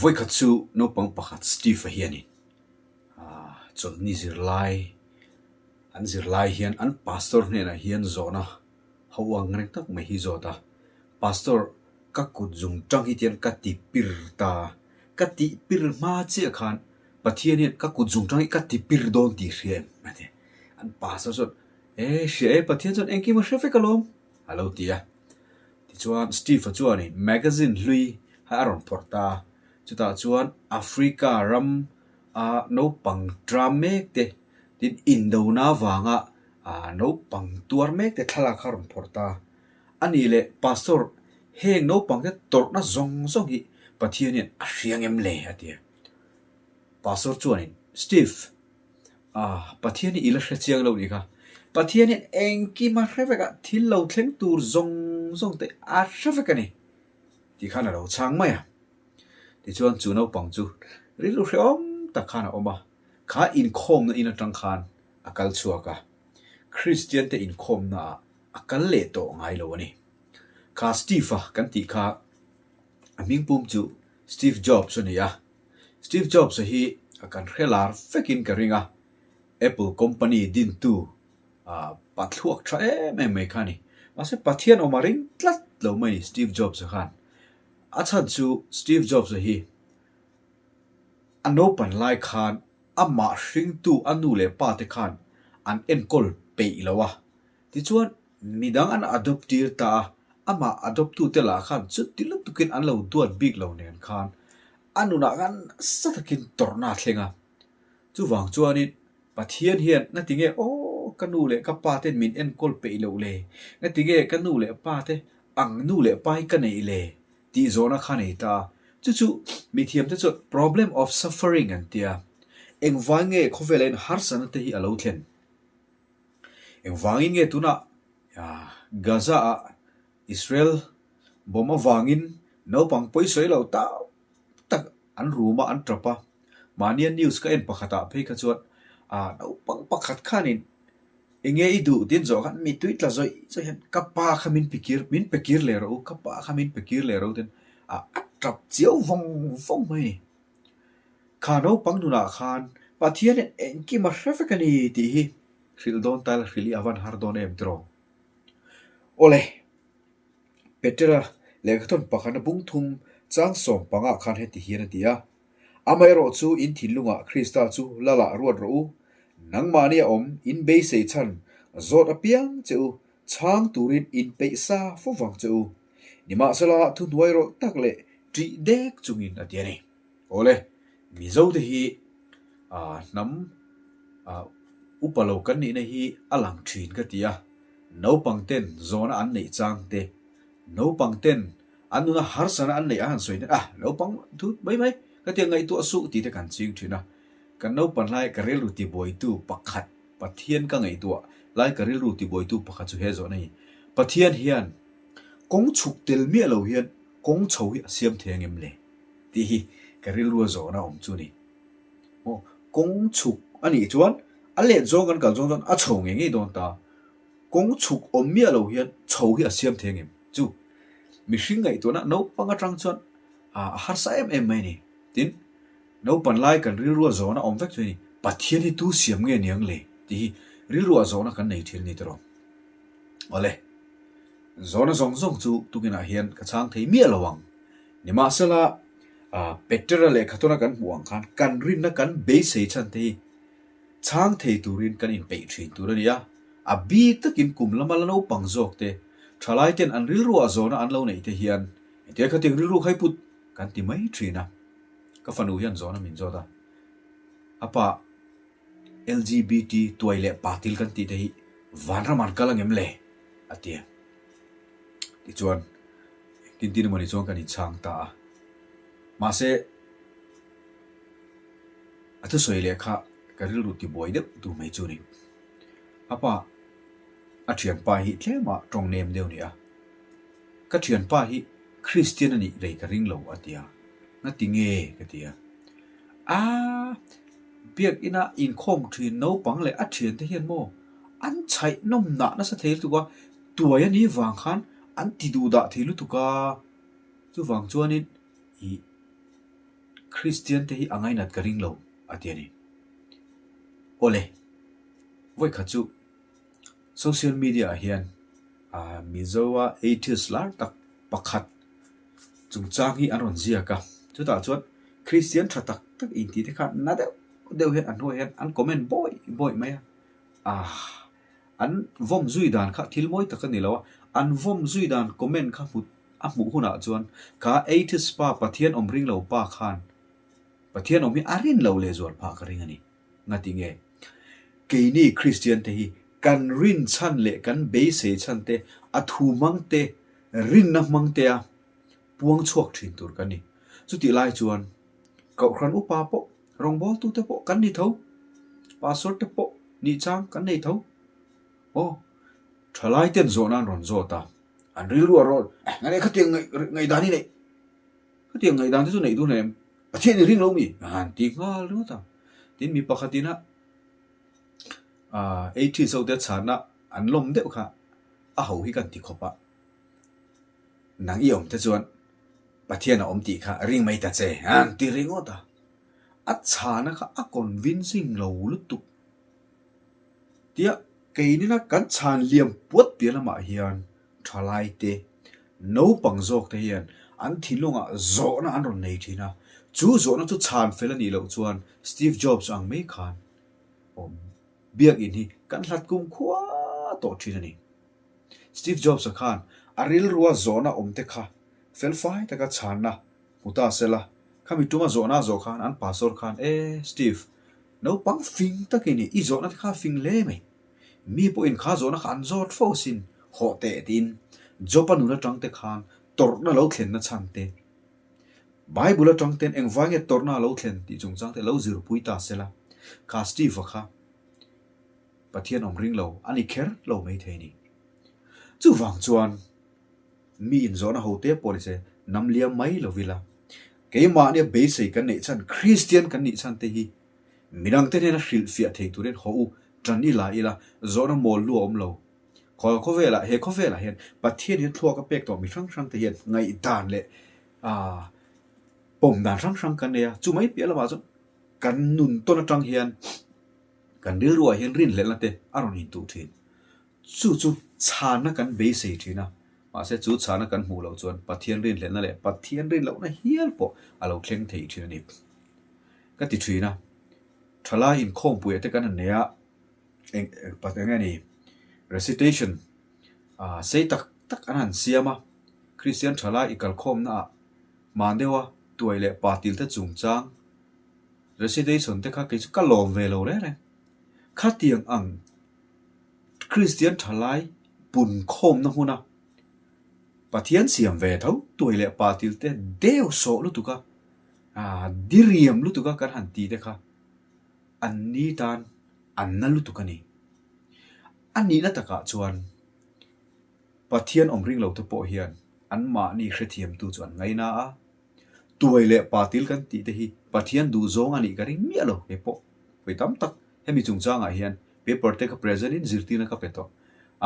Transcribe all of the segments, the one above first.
Vawikhat chu naupang pakhat Steve-a hianin chawlhni zirlai an zirlai hian an pastor hnenah hian zawhna ho ang reng tak mai hi zawt a, Pastor, ka kut zung tang hi tian ka ti pir ta, ka tih pir hma chiah khan Pathian hian ka kut zung tang hi ka ti pir dawn tih hria em? a ti. An pastor chuan, E hria e, Pathian chuan engkim a hre vek alawm, a lo ti a. Tichuan Steve-a chuanin magazine hlui a rawn phawrh ta a, chutah chuan Africa ram a naupang tram mek te, tin indona vanga naupang tuar mek te thlalak kha a rawn phawrh ta a. A nih leh Pastor, heng naupang te tawrhna zawng zawng hi Pathian hian a hria ngem le? a ti a. Pastor chuanin, Steve, Ah, Pathian hi i la hre chiang lo nih kha. Pathian hian engkim a hre vek a, thil lo thleng tur zawng zawng te a hre vek a ni tih khan a lo chhang mai a. Tichuan chu naupang chu rilru hrehawm tak khan a awm a, kha inkhawmna in atang khan a kal chhuak a, Kristian te inkhawmna ah a kal leh tawh ngai lo a ni. Kha Steve-a kan tih kha a hmingpum chu Steve Jobs a ni a, Steve Jobs-a hi a kan hre lar vekin ka ring a, Apple company dintu pa thluak tha em em mai kha a ni. Mahse Pathian awm a ring tlat lo mai Steve Jobs-a khan. A chhan chu Steve Jobs-a hi a naupan lai khan amah hringtu a nu leh pa te khan an enkawl peih lo a, Tichuan, midang an adopt tir ta a, amah adopt tute lah khan chuti lutukin an lo duat bik lo nen khan a nunah khan nasa takin tawrhna a thleng a. Chuvang chuanin Pathian hian ngatinge aw ka nu leh ka pa ten min enkawl peih loh le, ngatinge ka nu leh pa te ang nu leh pa hi ka neih le tih zawhna kha nei ta a. Chu chu mithiamte chuan problem of suffering an ti a, engvang nge khawvelah hian harsatna te hi a lo thlen? Engvangin nge tunah Gaza-ah Israel bomb avangin naupang pawisawi lo tak tak an rum a, an tap a. Mahnia news ka en pakhatah phei kha chuan naupang pakhat khanin enge i duh tiin zawh khan mitui tla zawih zawih hian ka pa kha min pe kir min pe kir leh rawh u, ka pa kha min pe kir leh rawh u tiin a tap chiau vawng vawng mai a ni. Kha naupang nunah khan Pathian hian engkim a hre vek a ni tih hi hrilh dawn ta ila hrilh hi a van har dawn em tiraw? Awle, Petera lehkhathawn pakhatna bung thum chang sawm pangah khan heti hian a ti a, Amaherawh chu in thinlungah Krista chu Lalah ruat rawh u, nangmahni a awm in beisei chhan zawt apiang che u chhang turin in peih sa fo vang che u. Nimahsela thuhnuai rawlh tak leh ṭih dek chungin a ti a ni. Awle, Mizote hi hnam upa lo kan nihna hi a lang ṭhin ka ti a, naupang ten zawhna an neih chang te, naupang ten an nuna harsana an neih a han sawi ten a naupang thut mai mai ka tia ngaihtuah suh tih te kan ching ṭhin a, kan naupan lai ka rilru tibuaitu pakhat Pathian ka ngaihtuah lai ka rilru tibuaitu pakhat chu he zawhna hi Pathian hian kawng chhuk tel miah lo hian kawng chho hi a siam thei ang em le? Tih hi ka rilrua zawhna awm chu a ni. Maw kawng chhuk a nih chuan a let zawng kan kal zawng chuan a chho ngei ngei dawn ta. Kawng chhuk awm miah lo hian chho hi a siam thei ang em? Chu mihring ngaihtuahna naupang atang chuan a harsa em em mai a ni. Tin, naupan lai kan rilrua zawhna awm vek chu a ni, Pathian hi tu siam nge niang le? Tih hi rilrua zawhna kan nei thin a ni tiraw? Awle, zawhna zawng zawng chu tukinah hian ka chhang thei miah lo ang. Nimahsela, Petera lehkhatawna kan hmuh ang khan kan rinna kan beisei chhan te hi chhang thei turin kan inpeih thin tur a ni a. A bik takin kum lama la naupang zawk te, thalai ten an rilruah zawhna an lo neih te hian engtia khatiang rilru khai put kan ti mai thin a. Ka fanu hian zawhna min zawt a, a pa LGBT tuai leh patil kan tih te hi vanram an kal angem le? a ti a. Tichuan, engtin tin emawni chuan kan inchhang ta a. Mahse, a thusawi leh kha ka rilru tibuai deuh tu mai chu a ni. A pa, a thianpa hi tlema tawng nem deuh a ni a. Ka thianpa hi Kristian a nih rei ka ring lo a ti a. Ngati nge? ka ti a. Aaa, biakina inkhawm thin naupang leh a thiante hian maw an chhaih nawm nah nasa thei lutuk a, tuai a nih vang khan an ti duh dah thei lutuk a, chuvang chuanin ih. Kristian te hi a ngainat ka ring lo, a ti a ni. Awle, vawikhat chu social media ah hian Mizoa atheist lar tak pakhat chungchang hi an rawn ziak a, chutah chuan Kristian tha tak tak intih te kha na deuh deuh hian a hnuaiah hian an comment bawih bawih mai a, ah an vawm zui dan kha thil mawi tak a ni lo a, an vawm zui dan comment kha hmu a hmuh hunah chuan kha atheist pa Pathian awm ring lo pa khan Pathian awm hi a rin lo lehzual phah ka ring a ni. Ngati nge? Keini Kristian te hi kan rin chhan leh kan beisei chhan te, a thu hmang te, rinna hmang te a puang chhuak thin tur kan ni. Chutih lai chuan Kohhran upa pawh, rawngbawltu te pawh kan ni tho, pastor te pawh nih chang kan nei tho. Aw, thalai ten zawhna an rawn zawt a, an rilru a rawn, eh, ngane khatiang ngaihdan hi neih. Khatiang ngaihdan te chu neih duh hle em? Pathian i ring lo mi? A han ti nghal ringawt a. Tin, mi pakhatin a atheist ho te chhanna an lawm deuh kha a ho hi kan ti khawp a. Nang i awm te chuan Pathian a awm tih kha ring mai ta che a han ti ringawt a. A chhana kha a convincing lo lutuk. Tia keinina kan chhan liam puat piah lamah hian Thalaite, naupang zawkte hian an thinlungah zawhna an rawn nei thin a, chu zawhna chu chhan fel a nih loh chuan Steve Jobs ang mai khan aw biakinn hi kan hlat kum khua tawh thin a ni. Steve Jobs-a khan a rilrua zawhna awmte kha felfai taka chhanna hmu ta sela, khami tuma zawhna a zawh khan an pastor khan, E Steve, naupang fing tak i ni, i zawhna te kha a fing hle mai. Mi pawhin kha zawhna kha an zawt fo asin, hawh teh tiin Job-a nun atang te khan tawrhna lo thlenna chhan te, Bible atang ten engvai nge tawrhna a lo thlen tih chungchang te lo zirpui ta sela, kha Steve-a kha Pathian awm ring lo a ni kher lo maithei ni. Chuvang chuan mi inzawhna ho te pawh ni se nam liam mai lo ila, keimahnia beisei kan neih chhan Kristian kan nih chhan te hi Midangte hnena hrilhfiah thei turin haw u, ṭan i la ila, zawhna mawl lu a awm lo. Khawl khawvelah, he khawvelah hian Pathian hian thluak a pek tawh mi hrang hrangte hian ngaihdan leh pawm dan hrang hrang kan nei a, chu mai piah lamah chuan kan nun tawn atang hian kan rilruah hian rinhlelhna te a rawn intuh ṭhin. Chu chu chhana kan beisei ṭhin a, mahse chu chhana kan hmuh loh chuan Pathian rinhlelhna leh Pathian rinlohna hial pawh a lo thleng thei ṭhin a ni. Ka ti ṭhin a, ṭhalai inkhawmpuiah te kan han nei a, eng eng nge ni recitation ah sei tak tak an han siam a, Kristian ṭhalai i kalkhawmna ah hman deuha tuai leh pa til te chungchang recitation te kha kei chu ka lawm ve lo reng reng. Khatiang ang Kristian ṭhalai punkhawmna hmuna Pathian siam ve tho tuai leh pa til te deu sawh lutuk a, Ah, diriam lutuk a kan han ti te kha an ni tan an na lutuk a ni. A nihna takah chuan Pathian awm ring lo te pawh hian anmahni hrethiamtu chu an ngaina a, tuai leh patil kan tih te hi Pathian duhzawng a nih ka ring miah lo kei pawh. Vawi tam tak hemi chungchangah hian paper te ka present in zirtirna ka pe tawh.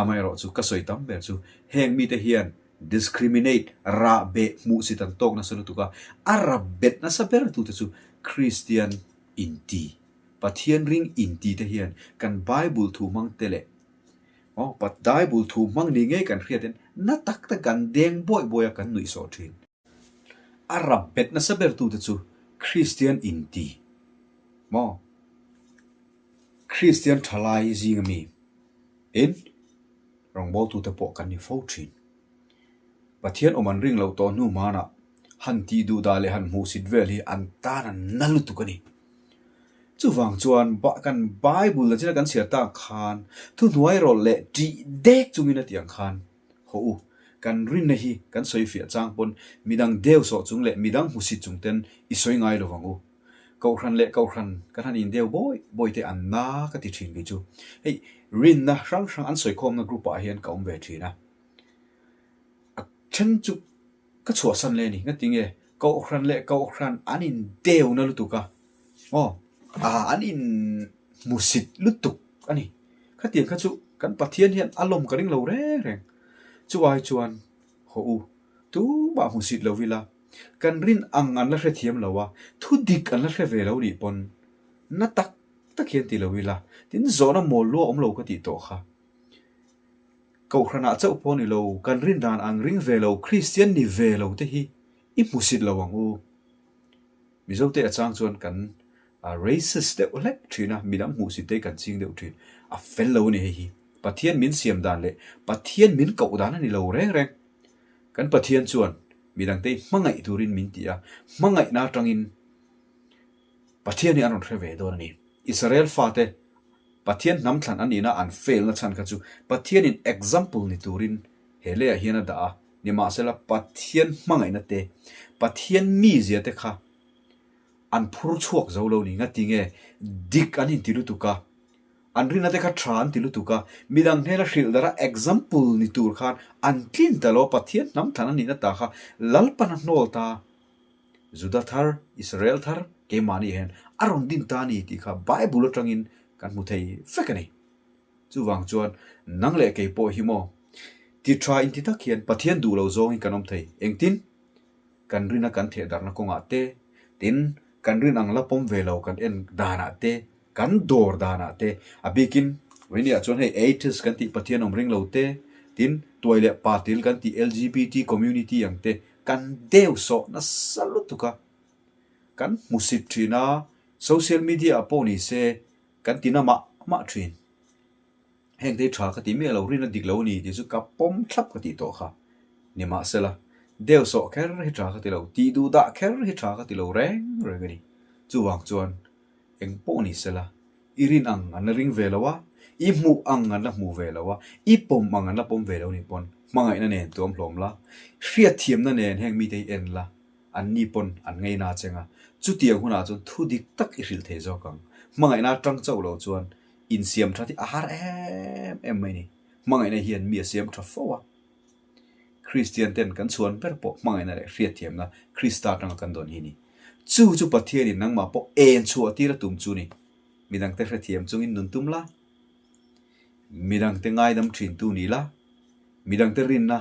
Amaherawh chu ka sawi tam ber chu heng mite hian Discriminate, rah beh hmuh si tan tawk nasa lutuk a, a rap bet nasa ber tute chu Kristian inti, Pathian ring inti te hian kan Bible thu hmang te leh aw Bible thu hmang ni ngei kan hriat hian na tak tak kan deng buaih buaih a kan nuih sawh thin. A rap bet nasa ber tute chu Kristian inti maw? Kristian thalai zing ami in Rawngbawltute pawh kan ni fo thin. Pathian awm an ring loh tawh hnu hmanah han tih duh dah leh han hmuhsit vel hi an tan an na lutuk a ni. Chuvang chuan kan Bible nachina kan chhiar tak khan thuhnuai rawlh leh ṭih dek chungin a tih ang khan haw u, kan rinna hi kan sawi fiah chang pawn midang deu sawh chung leh midang hmusit chung ten i sawi ngai lo vang u. Kohhran leh Kohhran kan han indeu bawi bawi te an na ka ti thin kei chu. Hei rinna hrang hrang an sawikhawmna group ah hian ka awm ve thin a. A then chu ka chhuahsan leh a ni. Ngatinge Kohhran leh Kohhran an indeu na lutuk a, aw an in hmusit lutuk a ni. Khatiang kha chu kan Pathian hian a lawm ka ring lo reng reng. Chu ai chuan haw u tumah hmusit lo ila. Kan rin ang an la hrethiam lo a, thu dik an la hre ve lo nih pawn na tak tak hian ti lo ila, tin zawhna mawl lua awm lo ka tih tawh kha. Kohhranah chauh pawh ni lo, kan rin dan ang ring ve lo, Kristian ni ve lo te hi i hmusit lo ang u. Mizote a chang chuan kan racist deuh hlek thin a, midang hmuhsit te hi kan ching deuh thin. A fel lo a ni hei hi. Pathian min siam dan leh Pathian min koh dan a ni lo reng reng. Kan Pathian chuan midangte hi hmangaih turin min ti a, hmangaihna atangin Pathian hi an rawn hre ve dawn a ni. Israel fate Pathian hnam thlan an nihna an fail na chhan kha chu Pathianin example ni turin he leiah hian a dah a, nimahsela Pathian hmangaihna te, Pathian mizia te kha an phur chhuak zo lo ni. Ngatinge dik an inti lutuk a, an rinna te kha tha an ti lutuk a, midang hnena hrilh darh a example ni tur khan an tlin ta lo a, Pathian hnam thlan a nihna ta kha Lalpan a hnawl ta. Juda thar, Israel thar keimahni hian a rawn din ta a ni tih kha Bible atangin kan hmu thei vek a ni. Chuvang chuan nang leh kei pawh hi maw ti tha inti tak hian Pathian duh lo zawngin kan awm thei. Engtin? Kan rina kan theh darhna kawngah te, tin kan rin ang la pawm ve lo kan en danah te, kan dawr danah te, a bikin Vawiniah chuan hei atheist kan tih Pathian awm ring lo te, tin tuai leh patil kan tih LGBT community ang te kan deu sawh nasa lutuk a, kan hmusit thin a, social media ah pawh ni se kan ti na mah mah thin. Heng te hi tha ka ti miah lo, rin a dik lo a ni tih chu ka pawm thlap ka tih tawh kha. Nimahsela, deu sawh kher hi tha ka ti lo, tih duh dah kher hi tha ka ti lo reng reng a ni. Chuvang chuan eng pawh ni sela, i rin ang an la ring ve lo a, i hmuh ang an la hmu ve lo a, i pawm ang an la pawm ve lo nih pawn hmangaihna nen tuam hlawm la, hriatthiamna nen heng mite hi en la, an ni pawn an ngaina cheng a, chutiang hunah chuan thu dik tak i hrilh thei zawk ang. Hmangaihna atang chauh lo chuan insiam that hi a har em em mai ni. Hmangaihna hian mi a siam tha fo a. Kristian ten kan chhuan ber pawh hmangaihna leh hriatthiamna Krista atanga kan dawn hi ni. Chu chu Pathianin nangmah pawh en chhuah tir a tum chu ni. Midangte hrethiam chungin nun tum la, midangte ngaidam thintu ni la, midangte rinna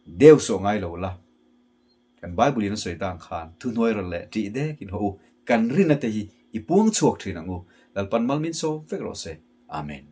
deu sawh ngai lo la. Kan Bible in a sawi tang khan thuhnuai rawlh leh ṭih dekin haw u, kan rinna te hi i puang chhuak ṭhin ang u. Lalpan mal min sawm vek rawh se. Amen.